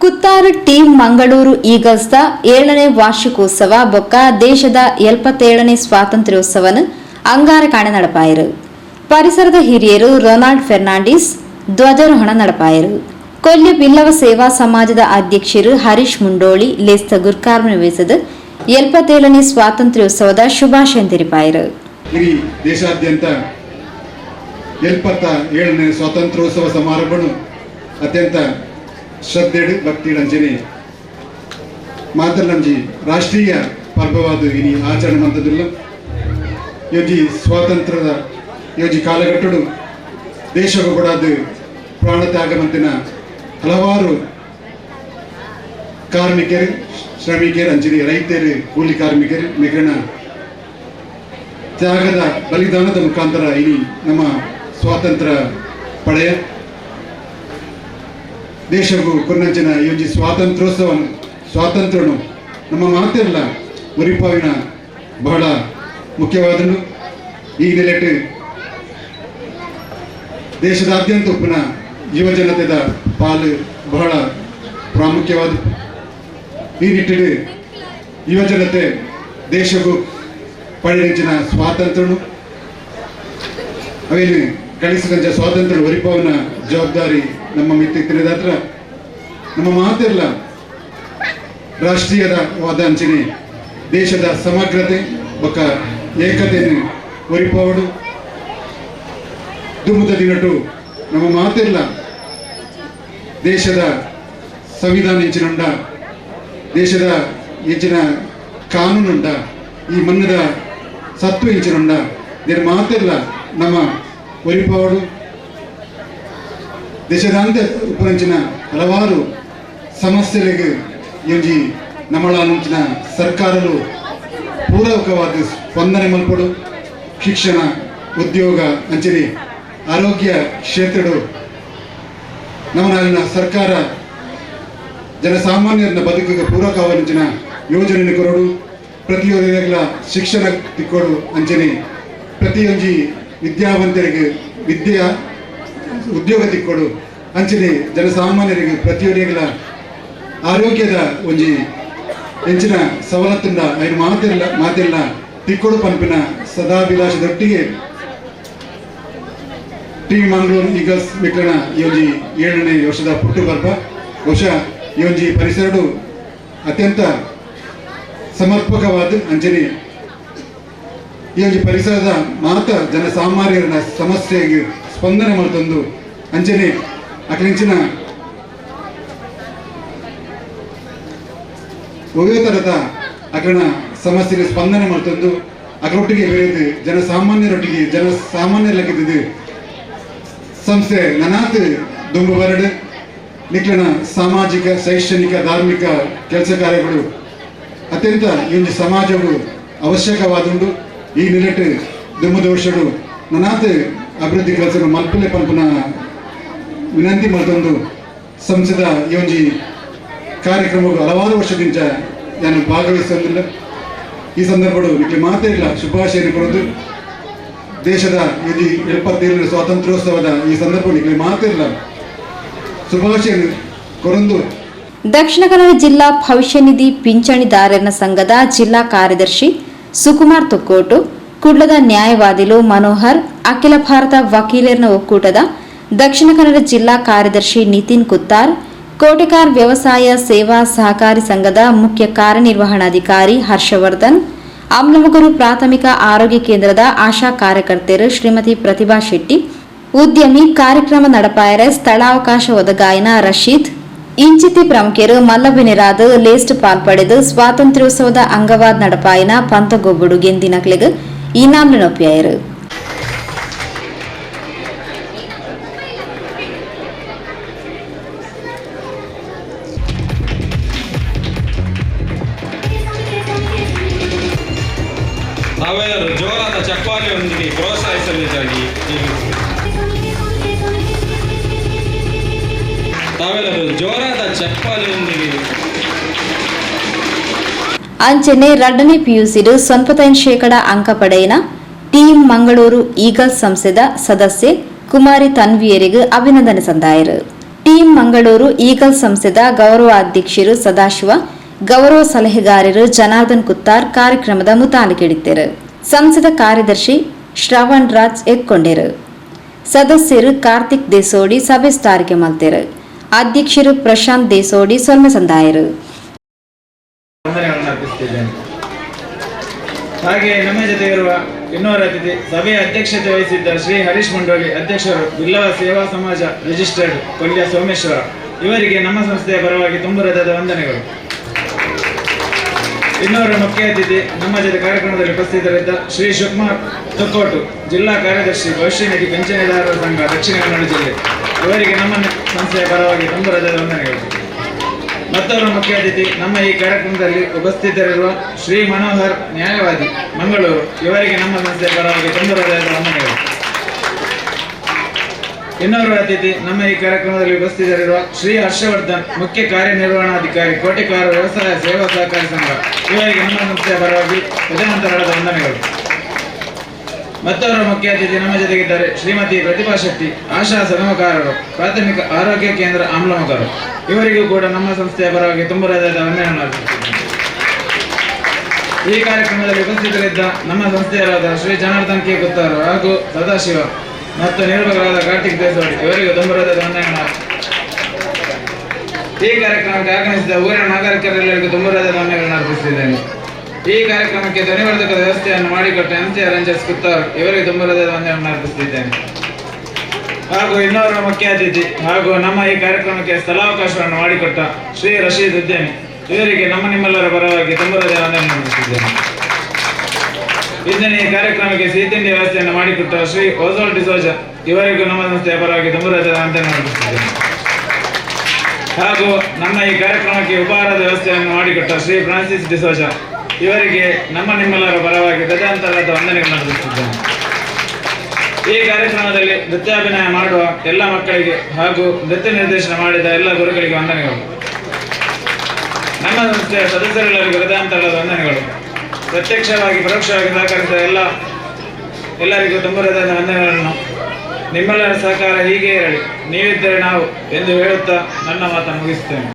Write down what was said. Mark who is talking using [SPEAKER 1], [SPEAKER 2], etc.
[SPEAKER 1] ಕುತ್ತಾರು team Mangaluru ಈಗಲ್ಸ್ದ 7ನೇ ವಾರ್ಷಿಕೋತ್ಸವ ಬೊಕ್ಕ ದೇಶದ 77ನೇ ಸ್ವಾತಂತ್ರ್ಯೋತ್ಸವನು ಅಂಗಾರಕಾಣೆ ನಡಪಾಯರು. ಪರಿಸರದ ಹಿರಿಯರು ರೊನಾಲ್ಡ್ ಫೆರ್ನಾಂಡಿಸ್ ಧ್ವಜಾರೋಹಣ ನಡಪಾಯರು. ಕೊಲ್ಯ ಬಿಲ್ಲವ ಸೇವಾ ಸಮಾಜದ ಅಧ್ಯಕ್ಷರು ಹರೀಶ್ ಮುಂಡೋಳಿ ಲೇಸ್ತ ಗುರ್ಕಾರ್ಮೆ ವಹಿಸದು 77ನೇ ಸ್ವಾತಂತ್ರ್ಯೋತ್ಸವದ ಶುಭಾಶಯ ತೆರಿಪಾಯರು.
[SPEAKER 2] ಇಡೀ ದೇಶಾದ್ಯಂತ 77ನೇ ಸ್ವಾತಂತ್ರ್ಯೋತ್ಸವ ಸಮಾರಂಭನು ಅತ್ಯಂತ ಶ್ರದ್ಧೆಡು ಭಕ್ತಿಡಂಚನೆ ಮಾತ್ರಲಂಜಿ ರಾಷ್ಟ್ರೀಯ ಪರ್ವವಾದ ಇನಿ ಆಚರಣೆ ಮಂತದಿಲ್ಲ. ಯೋಜಿ ಸ್ವಾತಂತ್ರ್ಯದ ಯೋಜಿ ಕಾಲಘಟ್ಟಡು ದೇಶಕ್ಕೂ ಕೂಡ ಅದು ಪ್ರಾಣತ್ಯಾಗ ಮಂತಿನ ಹಲವಾರು ಕಾರ್ಮಿಕರು, ಶ್ರಮಿಕರು, ಅಂಚನೆ ರೈತರು, ಕೂಲಿ ಕಾರ್ಮಿಕರು ಮಿಗಣ ತ್ಯಾಗದ ಬಲಿದಾನದ ಮುಖಾಂತರ ಇನಿ ನಮ್ಮ ಸ್ವಾತಂತ್ರ್ಯ ಪಡೆಯ. ದೇಶಕ್ಕೂ ಕೊನ್ನಂಚಿನ ಈ ಒಂಜಿ ಸ್ವಾತಂತ್ರ್ಯೋತ್ಸವ, ಸ್ವಾತಂತ್ರ್ಯನು ನಮ್ಮ ಮಾತೆಲ್ಲ ಉರಿಪಾವಿನ ಬಹಳ ಮುಖ್ಯವಾದನು. ಈ ನೆಲೆಟ್ ದೇಶದಾದ್ಯಂತ ಉಪ್ಪಿನ ಯುವಜನತೆದ ಪಾಲು ಬಹಳ ಪ್ರಾಮುಖ್ಯವಾದ. ಈ ನಿಟ್ಟಿಲು ಯುವಜನತೆ ದೇಶಕ್ಕೂ ಪಡೆದಂಚಿನ ಸ್ವಾತಂತ್ರ್ಯನು, ಅವೇನು ಗಳಿಸಿದಂಚ ಸ್ವಾತಂತ್ರ್ಯ ಒರಿಪವನ ಜವಾಬ್ದಾರಿ ನಮ್ಮ ಮಿತ್ತಿತ್ತಿನದಾತ್ರ ನಮ್ಮ ಮಾತೆಲ್ಲ ರಾಷ್ಟ್ರೀಯದ ವಾದ ಅಂಚನೆ ದೇಶದ ಸಮಗ್ರತೆ ಬೊಕ್ಕ ಏಕತೆಯನ್ನು ಒರಿಪವಡು. ದುಮ್ಮದ ದಿನಟು ನಮ್ಮ ಮಾತೆಲ್ಲ ದೇಶದ ಸಂವಿಧಾನ ಇಂಚಿನುಂಡ, ದೇಶದ ಇಂಚಿನ ಕಾನೂನುಂಡ, ಈ ಮಣ್ಣದ ಸತ್ವ ಇಂಚಿನುಂಡ, ಇದರ ಮಾತೆಲ್ಲ ನಮ್ಮ ಒರಿಪವಡು. ದೇಶದಾಂತ ಉಪರಂಚಿನ ಹಲವಾರು ಸಮಸ್ಯೆಗಳಿಗೆ ಒಂಜಿ ನಮ್ಮಳ ಸರ್ಕಾರಲು ಪೂರಕವಾದ ಸ್ಪಂದನೆ ಮಲ್ಪಡು. ಶಿಕ್ಷಣ, ಉದ್ಯೋಗ, ಅಂಚನೆ ಆರೋಗ್ಯ ಕ್ಷೇತ್ರಡು ನಮ್ಮ ನಾಡಿನ ಸರ್ಕಾರ ಜನಸಾಮಾನ್ಯರನ್ನ ಬದುಕಿಗೆ ಪೂರಕವಾದ ಯೋಜನೆ ಕೊರಡು. ಪ್ರತಿಯೊಂದಿಗಳ ಶಿಕ್ಷಣ ತಿಕ್ಕೋಡು, ಅಂಚನೆ ಪ್ರತಿಯೊಂಜಿ ವಿದ್ಯಾವಂತರಿಗೆ ವಿದ್ಯೆಯ ಉದ್ಯೋಗ ತಿಕ್ಕೋಡು, ಅಂಚನೆ ಜನಸಾಮಾನ್ಯರಿಗೆ ಪ್ರತಿಯೊಂದಿಗಳ ಆರೋಗ್ಯದ ಒಂಜಿ ಹೆಚ್ಚಿನ ಸವಲತ್ತುಂಡ ಐನು ಮಾತೆಲ್ಲ ಮಾತೆಲ್ಲ ತಿಕ್ಕೊಡು ಪನ್ಪಿನ ಸದಾಭಿಲಾಷದೊಟ್ಟಿಗೆ ಟೀಮ್ ಮಂಗಳೂರು ಈಗಲ್ಸ್ ಮಿತ್ರನ ಈ ಒಂಜಿ 7ನೇ ವರ್ಷದ ಪುಟ್ಟು ಪರ್ಬ. ಬಹುಶಃ ಈ ಒಂಜಿ ಪರಿಸರಡು ಅತ್ಯಂತ ಸಮರ್ಪಕವಾದ ಅಂಚನೆ ಈ ಒಂಜಿ ಪರಿಸರದ ಮಾತ ಜನಸಾಮಾನ್ಯರ ಸಮಸ್ಯೆಗೆ ಸ್ಪಂದನೆ ಮಾಡ್ತಂದು, ಅಂಚನೆ ಅಕ್ಲಿಂಚಿನ ಒವ್ವೇ ಥರದ ಅಕ್ರನ ಸಮಸ್ಯೆಗೆ ಸ್ಪಂದನೆ ಮಾಡ್ತಂದು, ಅಕ್ರೊಟ್ಟಿಗೆ ಬೇರೆ ಜನಸಾಮಾನ್ಯರೊಟ್ಟಿಗೆ ಜನಸಾಮಾನ್ಯರಾಗಿದ್ದು ಸಂಸ್ಥೆ ನನಾತ್ ದುಂಬು ಬರಡು. ನಿಕ್ಲನ ಸಾಮಾಜಿಕ, ಶೈಕ್ಷಣಿಕ, ಧಾರ್ಮಿಕ ಕೆಲಸ ಕಾರ್ಯಗಳು ಅತ್ಯಂತ ಈ ಒಂದು ಸಮಾಜವು ಅವಶ್ಯಕವಾದುಂಡು. ಈ ನಿಲೆಟ್ ದುಮ್ಮದ ವರ್ಷಡು ನನಾತ್ ಅಭಿವೃದ್ಧಿ ಕೆಲಸ ಮಲ್ಪಲೆ ಪಂಪನ ವಿನಂತಿ ಮತ್ತೊಂದು ಸಂಸದ ಈ ಒಂಜಿ ಕಾರ್ಯಕ್ರಮಗಳು ಹಲವಾರು ವರ್ಷದಿಂದ ನಾನು ಭಾಗವಹಿಸೋದಿಲ್ಲ. ಈ ಸಂದರ್ಭಗಳು ನಿಮಗೆ ಮಾತೇ ಇಲ್ಲ, ಶುಭಾಶಯ ಕೊಡೋದು. ದೇಶದ ಈ 77ನೇ ಸ್ವಾತಂತ್ರ್ಯೋತ್ಸವದ ಈ ಸಂದರ್ಭ ನಿಮಗೆ ಮಾತೇ ಇಲ್ಲ, ಶುಭಾಶಯ ಕೊರೊಂದು.
[SPEAKER 1] ದಕ್ಷಿಣ ಕನ್ನಡ ಜಿಲ್ಲಾ ಭವಿಷ್ಯ ನಿಧಿ ಪಿಂಚಣಿದಾರರ ಸಂಘದ ಜಿಲ್ಲಾ ಕಾರ್ಯದರ್ಶಿ ಸುಕುಮಾರ್ ತೊಕ್ಕೋಟು, ಕುಡ್ಲದ ನ್ಯಾಯವಾದಿಲು ಮನೋಹರ್, ಅಖಿಲ ಭಾರತ ವಕೀಲರ ಒಕ್ಕೂಟದ ದಕ್ಷಿಣ ಕನ್ನಡ ಜಿಲ್ಲಾ ಕಾರ್ಯದರ್ಶಿ ನಿತಿನ್ ಕುತ್ತಾರ್, ಕೋಟೆಕಾರ್ ವ್ಯವಸಾಯ ಸೇವಾ ಸಹಕಾರಿ ಸಂಘದ ಮುಖ್ಯ ಕಾರ್ಯನಿರ್ವಹಣಾಧಿಕಾರಿ ಹರ್ಷವರ್ಧನ್, ಅಮ್ಲಮಗುರು ಪ್ರಾಥಮಿಕ ಆರೋಗ್ಯ ಕೇಂದ್ರದ ಆಶಾ ಕಾರ್ಯಕರ್ತೆಯರು ಶ್ರೀಮತಿ ಪ್ರತಿಭಾ ಶೆಟ್ಟಿ, ಉದ್ಯಮಿ ಕಾರ್ಯಕ್ರಮ ನಡಪಾಯರ ಸ್ಥಳಾವಕಾಶ ಒದಗಾಯನ ರಶೀದ್ ಇಂಚಿತಿ ಪ್ರಮುಖರು ಮಲ್ಲಬಿನಿರಾದ್ ಲೇಸ್ಟ್ ಪಾಲ್ಪಡೆದು ಸ್ವಾತಂತ್ರ್ಯೋತ್ಸವದ ಅಂಗವಾದ ನಡಪಾಯಿನ ಪಂತಗೊಬ್ಬುಡು ಗೆಂದಿನಕ್ಲೆಗ್ ಇನಾಮ್ಲು ನೊಪ್ಪಿಯಾಯರು.
[SPEAKER 3] ತಾವೆಲ್ಲರೂ ಜೋರಾದ ಚಪ್ಪಾಳೆಯೊಂದಿಗೆ ಪ್ರೋತ್ಸಾಹಿಸಲಿದ್ದಾಗಿ. ತಾವೆಲ್ಲರೂ ಜೋರಾದ ಚಪ್ಪಾಳೆಯೊಂದಿಗೆ.
[SPEAKER 1] ಅಂಚನೆ 2ನೇ ಪಿಯುಸಿಡು 95% ಅಂಕ ಪಡೆಯಿನ ಟೀಮ್ ಮಂಗಳೂರು ಈಗಲ್ಸ್ ಸಂಸ್ಥೆದ ಸದಸ್ಯೆ ಕುಮಾರಿ ತನ್ವಿಯರಿಗೆ ಅಭಿನಂದನೆ ಸಂದಾಯರು. ಟೀಮ್ ಟೀಮ್ ಮಂಗಳೂರು ಈಗಲ್ ಸಂಸ್ಥೆದ ಗೌರವ ಅಧ್ಯಕ್ಷರು ಸದಾಶಿವ, ಗೌರವ ಸಲಹೆಗಾರರು ಜನಾರ್ದನ್ ಕುತ್ತಾರ್ ಕಾರ್ಯಕ್ರಮದ ಮುತಾಲಿಕೆಡಿತ್ತರು. ಸಂಸ್ಥೆದ ಕಾರ್ಯದರ್ಶಿ ಶ್ರವಣ್ ರಾಜ್ ಎದ್ಕೊಂಡರು. ಸದಸ್ಯರು ಕಾರ್ತಿಕ್ ದೇಸೋಡಿ ಸಭೆ ಸ್ಥಾರಿಕೆ ಮಲ್ತೆರು. ಅಧ್ಯಕ್ಷರು ಪ್ರಶಾಂತ್ ದೇಸೋಡಿ ಸೊಲ್ಮೆ ಸಂದಾಯರು.
[SPEAKER 4] ವಂದನೆಗಳನ್ನು ಅರ್ಪಿಸುತ್ತಿದ್ದೇನೆ. ಹಾಗೆ ನಮ್ಮ ಜೊತೆ ಇರುವ ಇನ್ನೋರ್ವ ಅತಿಥಿ, ಸಭೆಯ ಅಧ್ಯಕ್ಷತೆ ವಹಿಸಿದ್ದ ಶ್ರೀ ಹರೀಶ್ ಮಂಡೋಳಿ, ಅಧ್ಯಕ್ಷರು, ಬಿಲ್ಲವ ಸೇವಾ ಸಮಾಜ ರಿಜಿಸ್ಟರ್ಡ್, ಕೊಲ್ಯ ಸೋಮೇಶ್ವರ. ಇವರಿಗೆ ನಮ್ಮ ಸಂಸ್ಥೆಯ ಪರವಾಗಿ ತುಂಬು ಹೃದಯದ ವಂದನೆಗಳು. ಇನ್ನೋರ್ವ ಮುಖ್ಯ ಅತಿಥಿ, ನಮ್ಮ ಜೊತೆ ಕಾರ್ಯಕ್ರಮದಲ್ಲಿ ಉಪಸ್ಥಿತರಿದ್ದ ಶ್ರೀ ಸುಕುಮಾರ್ ತೊಕ್ಕೋಟು, ಜಿಲ್ಲಾ ಕಾರ್ಯದರ್ಶಿ, ಭವಿಷ್ಯ ನಿಧಿ ಪಿಂಚಣಿದಾರರ ಸಂಘ, ದಕ್ಷಿಣ ಕನ್ನಡ ಜಿಲ್ಲೆ. ಇವರಿಗೆ ನಮ್ಮ ಸಂಸ್ಥೆಯ ಪರವಾಗಿ ತುಂಬು ಹೃದಯದ ವಂದನೆಗಳು. ಮತ್ತೋರ್ವ ಮುಖ್ಯ ಅತಿಥಿ, ನಮ್ಮ ಈ ಕಾರ್ಯಕ್ರಮದಲ್ಲಿ ಉಪಸ್ಥಿತರಿರುವ ಶ್ರೀ ಮನೋಹರ್, ನ್ಯಾಯವಾದಿ, ಮಂಗಳೂರು. ಇವರಿಗೆ ನಮ್ಮ ಸಂಸ್ಥೆಯ ಪರವಾಗಿ ತುಂಬ ಹೃದಯದ ವಂದನೆಗಳು. ಇನ್ನೋರ್ವ ಅತಿಥಿ, ನಮ್ಮ ಈ ಕಾರ್ಯಕ್ರಮದಲ್ಲಿ ಉಪಸ್ಥಿತರಿರುವ ಶ್ರೀ ಹರ್ಷವರ್ಧನ್, ಮುಖ್ಯ ಕಾರ್ಯನಿರ್ವಹಣಾಧಿಕಾರಿ, ಕೋಟೆಕಾರ ವ್ಯವಸಾಯ ಸೇವಾ ಸಹಕಾರಿ ಸಂಘ. ಇವರಿಗೆ ನಮ್ಮ ಸಂಸ್ಥೆಯ ಪರವಾಗಿ ಹೃದಯಾಂತರಾಳದ ವಂದನೆಗಳು. ಮತ್ತೋರ್ವ ಮುಖ್ಯ ಅತಿಥಿ ನಮ್ಮ ಜೊತೆಗಿದ್ದಾರೆ ಶ್ರೀಮತಿ ಪ್ರತಿಭಾ ಶೆಟ್ಟಿ, ಆಶಾ ಸಲಹೆಗಾರರು, ಪ್ರಾಥಮಿಕ ಆರೋಗ್ಯ ಕೇಂದ್ರ, ಆಮ್ಲಮೊಗರು. ಇವರಿಗೂ ಕೂಡ ನಮ್ಮ ಸಂಸ್ಥೆಯ ಪರವಾಗಿ ತುಂಬ ಹೃದಯದ ವಂದನೆಗಳನ್ನು ಅರ್ಪಿಸುತ್ತಿದ್ದೇನೆ. ಈ ಕಾರ್ಯಕ್ರಮದಲ್ಲಿ ಉಪಸ್ಥಿತರಿದ್ದ ನಮ್ಮ ಸಂಸ್ಥೆಯರಾದ ಶ್ರೀ ಜನಾರ್ದನ್ ಕೆ ಕುತ್ತಾರು ಹಾಗೂ ಸದಾಶಿವ ಮತ್ತು ನಿರೂಪಕರಾದ ಕಾರ್ತಿಕ್ ದೇಸೋಡಿ, ಇವರಿಗೂ ತುಂಬ ಹೃದಯದ ವಂದನೆಗಳನ್ನು. ಈ ಕಾರ್ಯಕ್ರಮಕ್ಕೆ ಆಗಮಿಸಿದ ಊರಿನ ನಾಗರಿಕರೆಲ್ಲರಿಗೂ ತುಂಬ ಹೃದಯದ ವಂದನೆಗಳನ್ನು ಅರ್ಪಿಸುತ್ತಿದ್ದೇನೆ. ಈ ಕಾರ್ಯಕ್ರಮಕ್ಕೆ ಧ್ವನಿವರ್ಧಕದ ವ್ಯವಸ್ಥೆಯನ್ನು ಮಾಡಿಕೊಟ್ಟ ಎಂ ಸಿ ಅರೇಂಜರ್ಸ್ ಕುತ್ತಾರ್, ಇವರಿಗೆ ತುಂಬ ಹೃದಯದ ವಂದನೆಗಳನ್ನು ಅರ್ಪಿಸುತ್ತಿದ್ದೇನೆ. ಹಾಗೂ ಇನ್ನೋರ್ವ ಮುಖ್ಯ ಅತಿಥಿ ಹಾಗೂ ನಮ್ಮ ಈ ಕಾರ್ಯಕ್ರಮಕ್ಕೆ ಸ್ಥಳಾವಕಾಶವನ್ನು ಮಾಡಿಕೊಟ್ಟ ಶ್ರೀ ರಶೀದ್ ಉದ್ಯಮಿ, ಇವರಿಗೆ ನಮ್ಮ ನಿಮ್ಮೆಲ್ಲರ ಪರವಾಗಿ ತುಂಬ ಹೃದಯ ವಂದನೆಯನ್ನು ಅರ್ಪಿಸುತ್ತಿದ್ದೇನೆ. ಇಂದಿನ ಈ ಕಾರ್ಯಕ್ರಮಕ್ಕೆ ಸಿಹಿ ವ್ಯವಸ್ಥೆಯನ್ನು ಮಾಡಿಕೊಟ್ಟ ಶ್ರೀ ಓಸೋಲ್ ಡಿಸೋಜ, ಇವರಿಗೂ ನಮ್ಮ ಸಂಸ್ಥೆಯ ಪರವಾಗಿ ತುಂಬ ಹೃದಯದ ವಂದನೆಯನ್ನು ಅರ್ಪಿಸುತ್ತಿದ್ದೇನೆ. ಹಾಗೂ ನಮ್ಮ ಈ ಕಾರ್ಯಕ್ರಮಕ್ಕೆ ಉಪಹಾರದ ವ್ಯವಸ್ಥೆಯನ್ನು ಮಾಡಿಕೊಟ್ಟ ಶ್ರೀ ಫ್ರಾನ್ಸಿಸ್ ಡಿಸೋಜ, ಇವರಿಗೆ ನಮ್ಮ ನಿಮ್ಮೆಲ್ಲರ ಪರವಾಗಿ ಹೃದಯಾಂತರದ ವಂದನೆಗಳನ್ನು ಅರ್ಪಿಸುತ್ತಿದ್ದೇನೆ. ಈ ಕಾರ್ಯಕ್ರಮದಲ್ಲಿ ನೃತ್ಯಾಭಿನಯ ಮಾಡುವ ಎಲ್ಲ ಮಕ್ಕಳಿಗೆ ಹಾಗೂ ನೃತ್ಯ ನಿರ್ದೇಶನ ಮಾಡಿದ ಎಲ್ಲ ಗುರುಗಳಿಗೆ ವಂದನೆಗಳು. ನಮ್ಮ ಸಂಸ್ಥೆಯ ಸದಸ್ಯರೆಲ್ಲರಿಗೂ ಹೃದಯಾಂತರದ ವಂದನೆಗಳು. ಪ್ರತ್ಯಕ್ಷವಾಗಿ, ಪರೋಕ್ಷವಾಗಿ ಸಹಕರಿಸಿದ ಎಲ್ಲರಿಗೂ ತುಂಬ ಹೃದಯದ ವಂದನೆಗಳನ್ನು. ನಿಮ್ಮೆಲ್ಲರ ಸಹಕಾರ ಹೀಗೆ ಇರಲಿ. ನೀವಿದ್ದರೆ ನಾವು ಎಂದು ಹೇಳುತ್ತಾ ನನ್ನ ಮಾತನ್ನು ಮುಗಿಸುತ್ತೇನೆ.